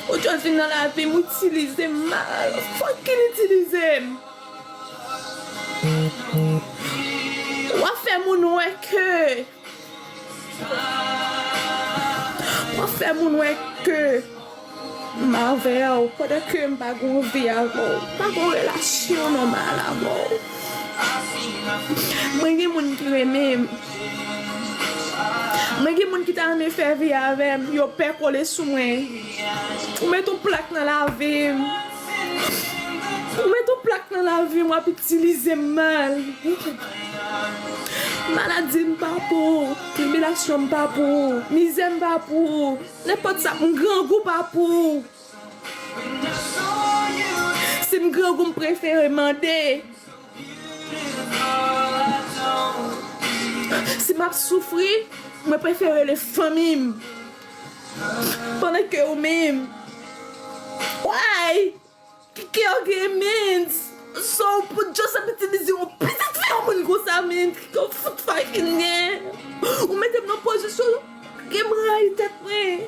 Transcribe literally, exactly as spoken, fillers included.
Ou just vin nan lavi m, ou itilize m mal. Fucking itilize m. W ap fè moun wè ke W ap fè moun wè ke m avè w pandan ke m pa gen yon vi avè w, m pa gen yon relasyon nòmal avè w. Mwen gen moun ki renmen m. Mwen gen moun ki ta renmen fè vi avè m, yo pè kole sou mwen. Ou met yon plak nan lavi m. Ou met yon plak nan lavi m, w ap itilize m mal. Maladi m pa pou ou, tribilasyon m pa pou ou, mizè m pa pa pou ou, nenpòt sa, m grangou pa pou ou. Si m grangou, m prefere mande. Si m ap soufri, mwen prefere rele fanmi m. Pandan ke ou menm, why? Ki ke w gen, men? So, pou just ap itilize yon pitit fi yon moun konsa, men? Ki ke w fout fucking gen? Ou mete m nan pozisyon ke m rayi tèt mwen.